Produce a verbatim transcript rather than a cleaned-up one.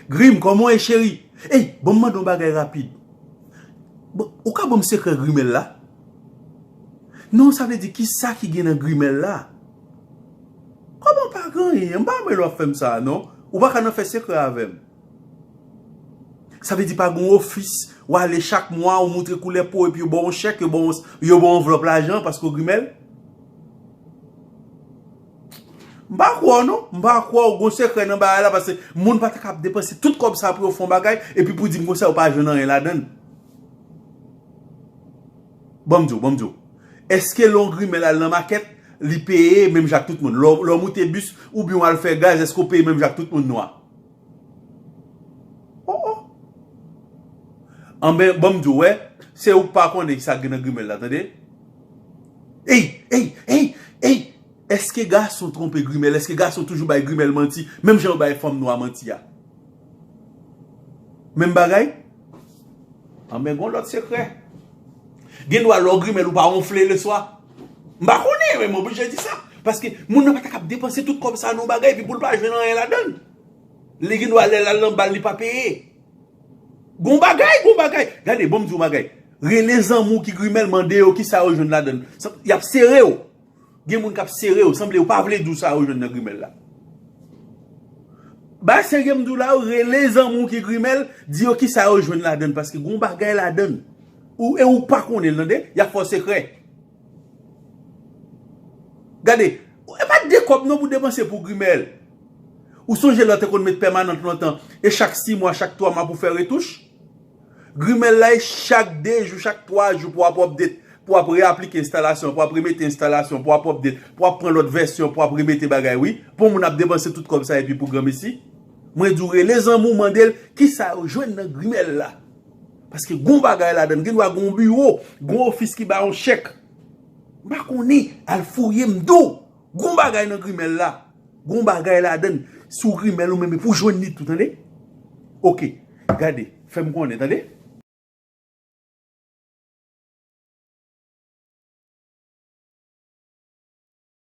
Grim, kòman w ye, cheri? Ey, ban m mande yon bagay rapid. Bon, ou ka ban m sekrè grimèl la? Non, sa vle di ki sa ki gen nan grimèl la? Kòman pa gen anyen? M pa renmen lè w ap fè m sa a, non. Ou pa ka nan fè sekrè avè m. Sa vle di pa gen yon ofis, w ale chak mwa, ou moutre koulè po, epi yo ba w yon chèk, yo ba w, yo ba w anvlòp lajan paske w grimèl? M pa kwè w non, m pa kwè w gon sekrè nan bagay la, paske moun pa ta kab depanse tout kòb sa pou yo fè yon bagay, epi pou di m konsa yo pa jwenn anyen ladan l. Ban m di w, ban m di w. Èske lè yon grimèl al nan makèt, li peye menm jan ak tout moun? Lè w, lè w moute bis oubyen w al fè gaz, èske w peye menm jan ak tout moun nwa? Oh, oh. Anben, ban m di w, wè, se ou k pa konnen ki sa k gen nan grimèl la, tande? Ey, ey, ey, ey! Èske gason twonpe grimèl? Èske gason toujou bay grimèl manti, menm jan yo bay fanm nwa manti a? Menm bagay? Anben, gon lòt sekrè. Gen dwa lè w grimèl ou pa wonfle leswa. M pa konnen, men m oblije di sa. Paske moun nan pa ta kab depanse tout kòb sa nan yon bagay, epi pou l pa jwenn anyen ladan l. Li gen dwa lè l al nan bal, li pa peye. Gon bagay, gon bagay. Gade, bon, m di w bagay. Rele zanmi w ki grimèl, mande yo kisa yo jwenn ladan l. Sa, y ap sere w. Gen moun k ap sere w, sanble yo pa vle di w sa yo jwenn nan grimèl la. Bagay serye m di w la, yo rele zanmi w ki grimèl, di yo kisa yo jwenn ladan l, paske gon bagay ladan l. Ou, e ou pa konnen l, tande? Y ap fè w sekrè. Gade, e pa de kòb non pou depanse pou grimèl. Ou sonje lè w te konn met pèmanant lontan, e chak sis mwa, chak twa mwa pou fè retouch? Grimèl la, e chak de jou, chak twa jou pou w ap update, pou w ap reaplike enstalasyon, pou w ap remete enstalasyon, pou w ap update, pou w ap pran lòt vèsyon, pou w ap remete bagay, wi. Pou moun ap depanse tout kòb sa epi pou granmesi. Mwen di w, rele zanmi w, mande l kisa yo jwenn nan grimèl la. Paske gon bagay ladan l, gen dwa gon biwo, gon ofis ki ba yon chèk. M pa konnen, al fouye m di w. Gon bagay nan grimèl la. Gon bagay ladan l. Si w grimèl ou menm, epi w jwenn li tou, tande? Oke, gade, fè m konnen, tande?